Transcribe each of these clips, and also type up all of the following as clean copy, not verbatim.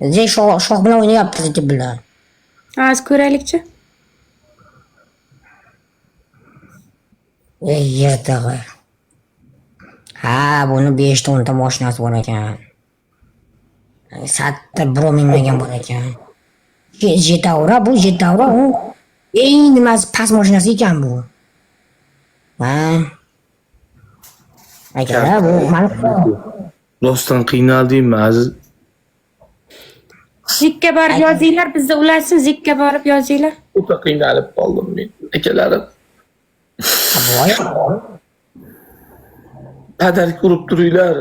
Zek shoh bilan o'ynayapti deb bilan. Hozir ko'raylikchi. Ey yirtig'i. Ha, buni 5 ta 10 ta mashinasi bor ekan. Satta birov minmagan bor ekan. Jetavra bu Jetavra u eng nimasi past mashinasi ekan bu. Ha. Akalar bu mani Rostdan qiynaldingmi aziz? Zikka borib yozinglar, bizni ulasin, zikka borib yozinglar. O'ta qiynalib qoldim men. Akalarim, voy. padark urib turinglar.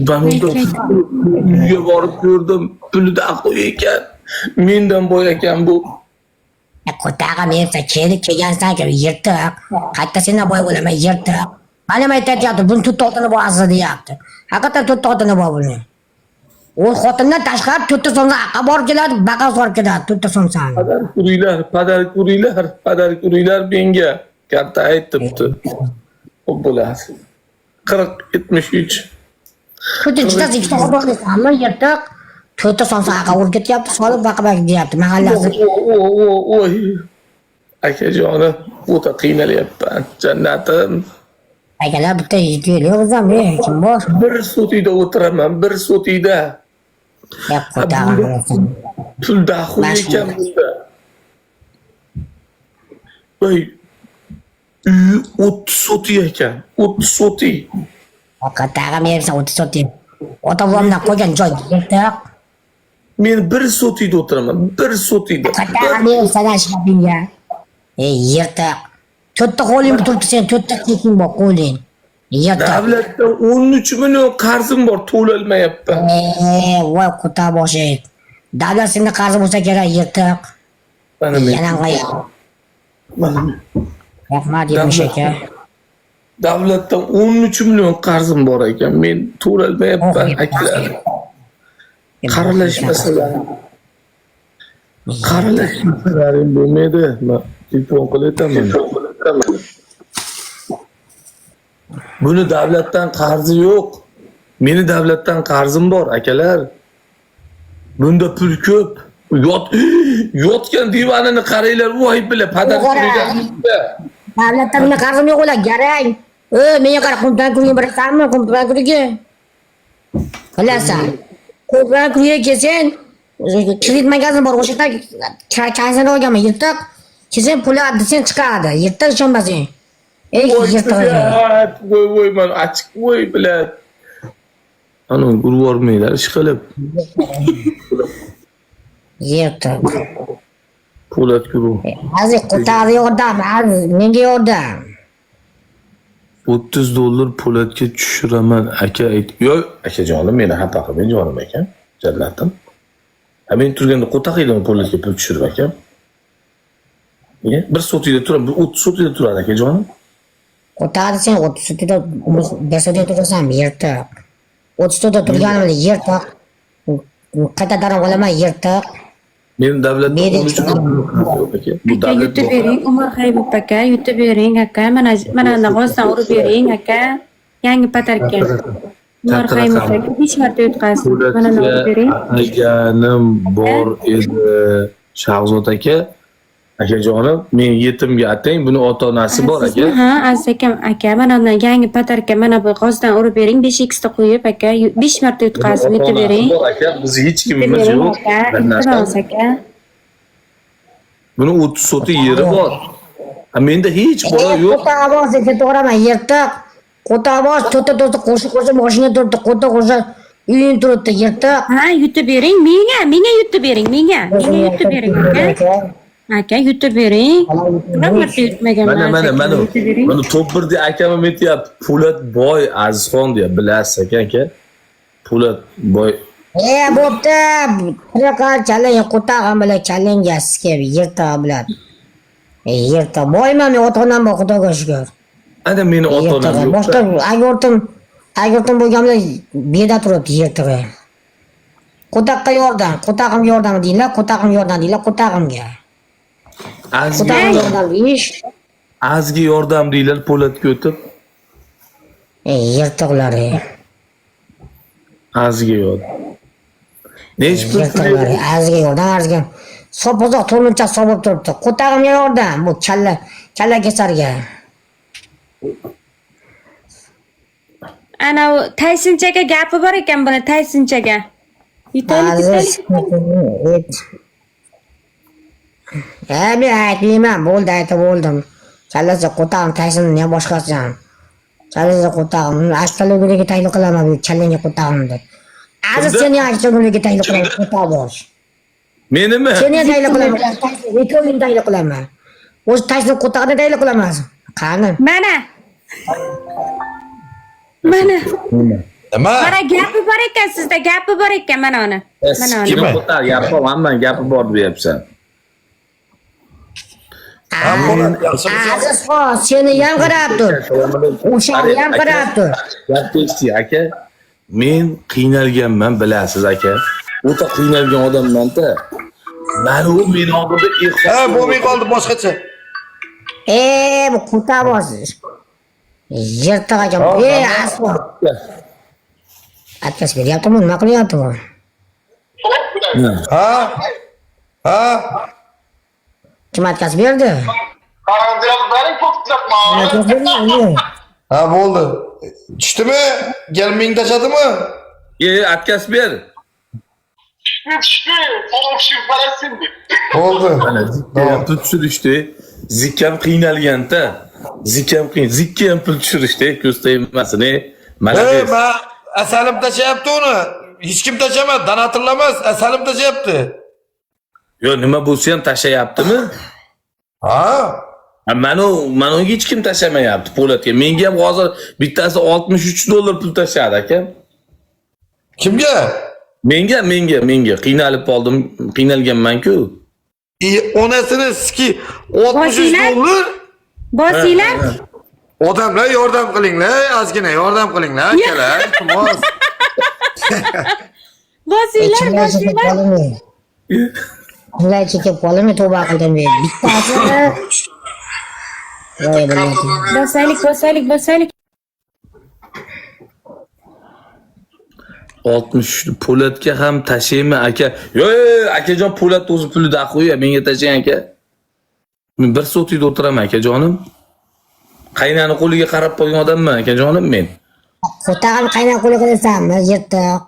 Ben unda uyga borib ko'rdim. Pulida aql ekan. Mendan boy ekan bu. Qo'tag'im erta kelib kelgansan ki yirtiq. Qayerda sendan boy bo'laman yirtiq. Mana nima aytyapti, buni to'rtta xotini bor aslida deyapti. Haqiqatan to'rtta xotini bor buni. U xotindan tashqari to'rtta so'msa aqqa borib keladi, baqa borib keladi, to'rtta so'msani. Padark uringlar, padark uringlar, padark uringlar menga. Karta aytibdi. Xo'p bo'ladi. 40 73. To'rtinchidasi ikkita xotin olmaysanmi yirtiq. To'rtta so'msa aqqa urib ketyapti, solib baqa baqa deyapti mahallasi. Oy. Akajonim, o'ta qiynalyapman. Jannatim. Akalar bitta yigit ham, kim bor? Bir sotiyda o'tiraman, bir sotiyda. Deb qo'tag'im bo'lsin. Pul daxul ekan bunda. Voy. Uyi 30 sotiy ekan. 30 sotiy. Qo'tag'im yersan 30 sotiy. Ota bobomdan qolgan joy yirtiq. Men bir sotiyda o'tiraman, bir sotiyda. Qo'tag'im yersan shapingga. Ey yirtiq. To'rtta qo'ling turibdi sen, to'rtta keking bor qo'ling. Yirtiq. Davlatdan 13 million qarzim bor, to'lolmayapman. Ey, voy qo'ta boshi. Davlat senda qarzi bo'lsa kerak, yirtiq. Mana men. Yalang oyoq. Mana men. Rahmat Yetmish aka. Davlatdan 13 million qarzim bor ekan. Men to'lolmayapman akalar. Qaralashmasalar. Qaralashmasalaring bo'lmaydi. Men telefon qilib aytaman. Buni davlatdan qarzi yo'q. Meni davlatdan qarzim bor, akalar. Bunda pul ko'p. Yot yotgan divanini qaranglar, voy bila padar O'g'ri. Davlatdan meni qarzim yo'q ular, garang. Ey, menga qara, qumdan kurgi bilasanmi? Qumdan kurgi. Bilasan. Qumdan kurgiga kelsang, kredit magazin bor, o'sha yerda kansini olganman, yirtiq. Kelsang puli desang chiqadi. Yirtiq ishonmasang. Ey, yirtiq. Voy voy man achchiq voy bila. Ana urib yubormanglar ish qilib. Yirtiq. Po'lat guruh. Aziz qo'tag'i yordam, aziz menga yordam. 30 dollar Po'latga tushiraman aka ayt. Yo'q, akajonim meni xafa qilmang jonim aka. Jannatim. Ha men turganda qo'taq edim Po'latga pul tushirib aka. Niye? Bir sotiyda turaman, bir 30 sotiyda turadi akajonim. Qo'tag'i sen 30 sotida bir sotida turasan, yirtiq. 30 sotida turganimda yirtiq. Qayta daromad olaman, yirtiq. Men davlatdan Meni 13 million qarz yo'q aka. Bu Aka davlat yutib bering, Umar Haybib aka, yutib bering aka. Mana mana g'ozdan urib bering aka. Yangi patarka. Umar Katta Haymov raqam. aka 5 marta yutqazdi. Mana urib bering. Po'latga ataganim bor edi Shahzod aka. Akajonim, men yetimga atang, buni ota-onasi bor aka. Sizni, ha, aziz akam, aka, mana bundan yangi patarka, mana bu g'ozdan urib bering, 5 x ta qo'yib aka, 5 marta yutqazib, yutib Ota-onasi bering. bor aka, biz hech Yutib kimimiz bering yo'q. aka, iltimos aka. Buni 30 sotix yeri bor. Ha, menda hech bola yo'q. Qo'taq bosh ketaveraman, yirtiq. Qo'taq bosh to'rtta to'rtta qo'shib qo'shib mashina turibdi, qo'ta qo'shib uying turibdi, yirtiq. Ha, yutib bering, menga, menga yutib bering, menga, menga yutib bering aka. Aka, yutib bering. Bir marta yutmaganman. Mana mana aka, mana. Yutib bering. Mana top 1 deya akam ham aytyapti. Po'lat boy Azizxon deya bilasiz aka aka. Po'lat boy E, bo'pti. Tiriqar kallang qo'tag'im bilan kallangga sikib, yirtiq bilan. E, yirtiq. Boyman men, ota-onam bor, Xudoga shukur. Ana meni ota-onam Yirtig'i. yo'q. Boshqa agortim, agortim bo'lgan bilan beda turibdi yirtig'i. Qo'taqqa yordam, qo'tag'imga yordam deyinglar, qo'tag'imga yordam deyinglar, qo'tag'imga. Azizga Qo'tag'imga yordam deyish. Azizga yordam deylar Po'latga o'tib. Ey, yirtiqlari. Azizga yordam. Nechi pul Yirtiqlar, Azizga yordam, Azizga. So'p uzoq to'rmuncha solib turibdi. Qo'tag'imga yordam, bu kalla, kalla kesarga. Ana u Taysinchaga gapi bor ekan buni Taysinchaga. Yutaylik, Aziz. yutaylik. Ha, men aytmayman, bo'ldi, aytib bo'ldim. Kallasi qo'tag'im Taysinni ham boshqasi ham. Kallasi qo'tag'im, ashtaliguniga tayyor qilaman bu kallangga qo'tag'imni. Aziz seni ham ashtaliguniga tayyor qilaman, qo'taq bosh. Menimi? Seni ham tayyor qilaman, Taysin, ikkovingni tayyor qilaman. O'zi Taysin qo'tag'ini tayyor qilaman. Qani? Mana. Mana. Nima? Mana gapi bor ekan sizda, gapi bor ekan mana uni. Mana uni. Kimi qo'taq? Gapi borman, gapi bor deyapsan. Ha, Po'lat, yaxshimisan? Aziz xon, seni ham qarab tur. O'sha ham qarab tur. Gap eshitding aka. Men qiynalganman, bilasiz aka. O'ta qiynalgan odamman-da. Mana u meni oldimda ehson. Ha, bo'lmay qoldi boshqacha. Bu qo'taq bosh. Yirtiq ekan. Aslo. Atkas beryaptimi? Nima qilyapti bu? Ha? Ha? Kim atkas berdi? Atkas berdi. Ha, bo'ldi. Tushdimi? Gel ming tashladimi? Atkas ber. Tushdi, Bo'ldi. Mana zikka ham pul tushirishdi. Zikkam qiynalganda. Zikkam qiyin. Zikka ham pul tushirishdi. Ko'z tegmasin, ey. Ey, Молодец. ma asalim tashlayapti uni. Hech kim tashamadi, donatorlar asalim tashlayapti. Yo, nima bo'lsa ham tashlayaptimi? Ha? Ha, mana unga hech kim tashlamayapti Po'latga. Menga ham hozir bittasi $63 pul tashladi aka. Kimga? Menga qiynalib qoldim, qiynalganman-ku. Onasini ski 63 Bosinglar. dollar. Bosinglar. Odamlar yordam qilinglar, ozgina yordam qilinglar, akalar, iltimos. Bosinglar, Kimlar chekib bosinglar. qoldimi? Kimlar chekib qoldimi? Tavba qildim. Bittasi. Voy billahi. Bosaylik, bosaylik, bosaylik. 63 Po'latga ham tashlaymi aka? Yo, yo, akajon Po'lat o'zi pulida qo'ya, menga tashlang aka. Men bir sotiyda o'tiraman akajonim. Qaynani qo'liga qarab qo'ygan odamman akajonim men. Qo'tag'im qaynan qo'li qilasanmi? Yirtiq.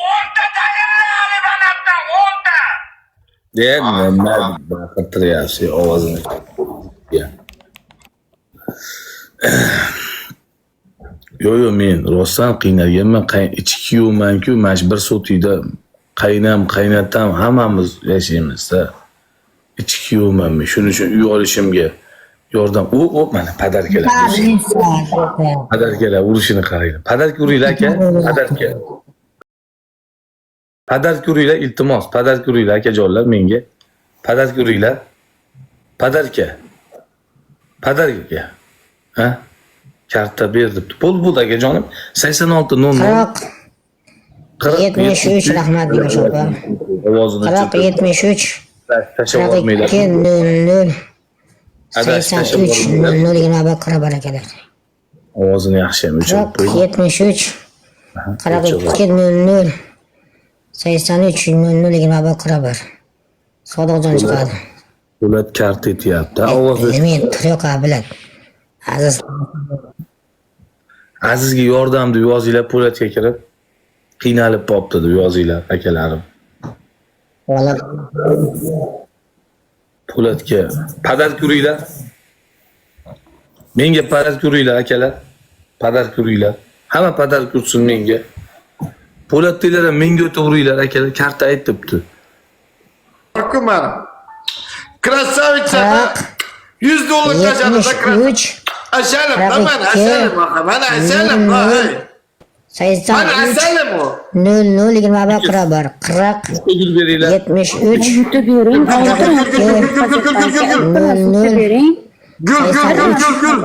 O'nta tayinla Alibanatdan, o'nta. Nima baqirtiryapsiz ovozini. Ya. Yo'q, men rostdan qiynalganman, ichki kuyovman-ku, mana shu bir sotiyda qaynam, qaynatam hammamiz yashaymiz-da. Ichki kuyovman men, shuning uchun uy olishimga yordam. U mana подарка lar. Подарка lar urishini qaranglar. Подарка uringlar aka, подарка. Подарка uringlar, iltimos, подарка uringlar akajonlar menga. Подарка uringlar. Подарка. Подарка. Ha? Karta ber debdi. Bo'ldi, bo'ldi akajonim. 86 00 40 73 rahmat Dimash opa. Ovozini 40 73 tashlab 42 yubormanglar. 00 Adash tashlab 83 yubormanglar. 00 21 qirq bir akalar. Ovozini yaxshi ham o'chirib 40 qo'ying. 73 42 00 83 00 21 41. Sodiqjon chiqadi. Po'lat karta etyapti. Ovoz Men yo'q biladi. Aziz Azizga yordam deb yozinglar Po'latga kirib. Qiynalib qolibdi deb yozinglar akalarim. bola Po'latga подарка uringlar. Menga подарка uringlar akalar. Подарка uringlar. Hamma подарка ursin menga. Po'latdagilar ham menga o'ta uringlar akalar. Karta aytibdi. Ku mana. Красавица. 40 100 dollar tashladi. 73 Asalim, 42 mana asalim, mana asalim, hey. Mana 83 asalim u. 00 21 41 40 Gul beringlar. 73 Yutib bering. Gul gul gul gul gul gul gul. Yutib bering. Gul gul gul gul gul.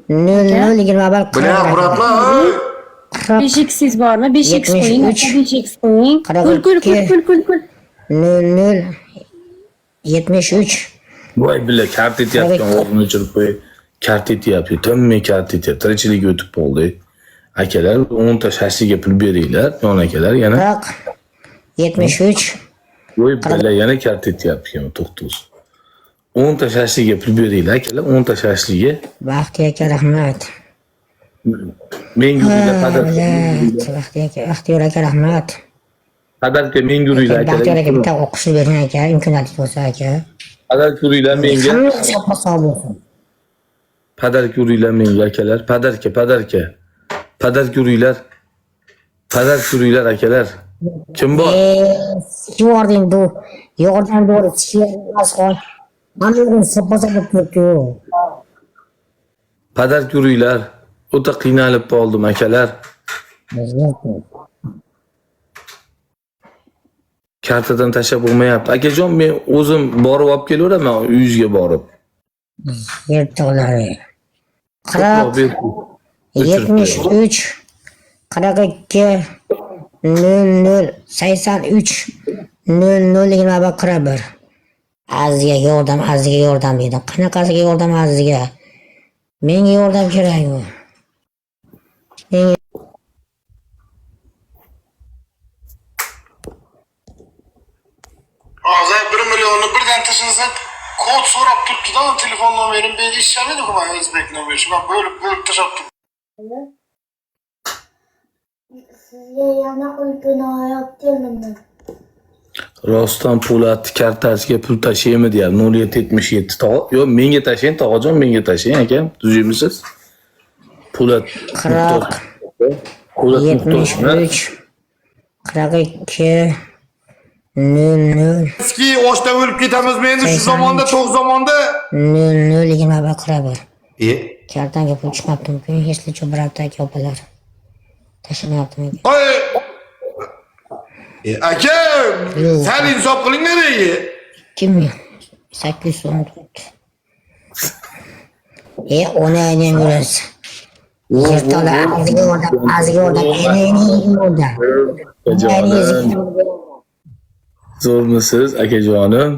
00 21 Buni 41 Muratlar, hey. 40 5 x'ingiz bormi? 5 x qo'ying, 73 aka 5 x qo'ying. Kul kul kul kul kul kul. 00 73 Voy billa karta etyapti, ovozini o'chirib qo'y. Karta etyapti, tinmay karta etyapti. Tirikchilik o'tib bo'ldi. Akalar 10 ta shashliga pul beringlar, jon akalar yana. 40 73 Voy bala yana karta etyapti ekan, to'xtaz. 10 ta shashliga pul beringlar akalar, 10 ta shashliga. Baxtiyor aka rahmat. Menga uringlar padarka. Блядь, Baxtiyor aka, Baxtiyor aka rahmat. Padarka menga uringlar Baxtiyor aka akalar. bitta o'qishni bering aka, imkoniyati bo'lsa aka. Padarka uringlar menga. Hamma hisobga sog' bo'lsin. Padarka uringlar menga akalar. Padarka, padarka. Padarka uringlar. Padarka uringlar akalar. Kim bor? Sikib yubording bu. Yordam berib sikib yubormas. Mana bugun soppa bo'lib turibdi-yu. Padarka uringlar. O'ta qiynalib qoldim akalar. Kartadan tashlab bo'lmayapti. Akajon, men o'zim borib olib kelaveraman uyingizga borib. Yirtiqlari. 40 73 42 00 83 00 21 41. Azizga yordam, Azizga yordam deydi. Qanaqasiga yordam Azizga? Menga yordam kerak u. Menga Hozir 1 millionni birdan tashlasa, kod so'rab turibdi-da, telefon nomerini berib ishlamaydi-ku man o'zbek nomeri. Shu man bo'lib bo'lib tashlab turibdi. Sizga yana uyquni olib keldim men. Rostdan Po'lat kartasiga pul tashlaymi deyapti. 0777 tog'a. Yo'q, menga tashlang tog'ajon, menga tashlang akam. Tuzukmisiz? Po'lat 40 Po'lat Muhtoj. 73 42 00 Eski ochdan o'lib ketamizmi endi shu zamonda, to'q zamonda? 00 21 41. E, Kartanga pul chiqmabdimi? Если что, брат aka opalar. Tashlamayaptimi? Oy! E, aka, sal insof qilinglar ey. Kim? 814. E, onayning urasi. Yirtola azizga yordam, azizga yordam, enangga yordam. Akajonim. Zo'rmisiz akajonim?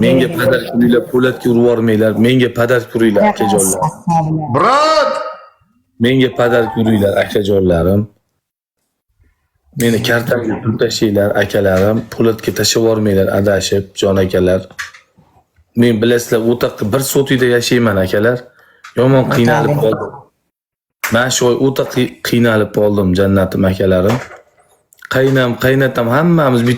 Menga padarka uringlar, Po'latga urib yubormanglar. Menga padarka uringlar akajonlar. Brat! Menga padarka uringlar akajonlarim. Meni kartamga pul tashlanglar akalarim. Po'latga tashlab yubormanglar adashib, jon akalar. Men bilasizlar, o'ta bir sotiyda yashayman akalar. Yomon qiynalib qoldim. Mana shu oy o'ta qiynalib qoldim jannatim akalarim. Qaynam, qaynatam hammamiz bitta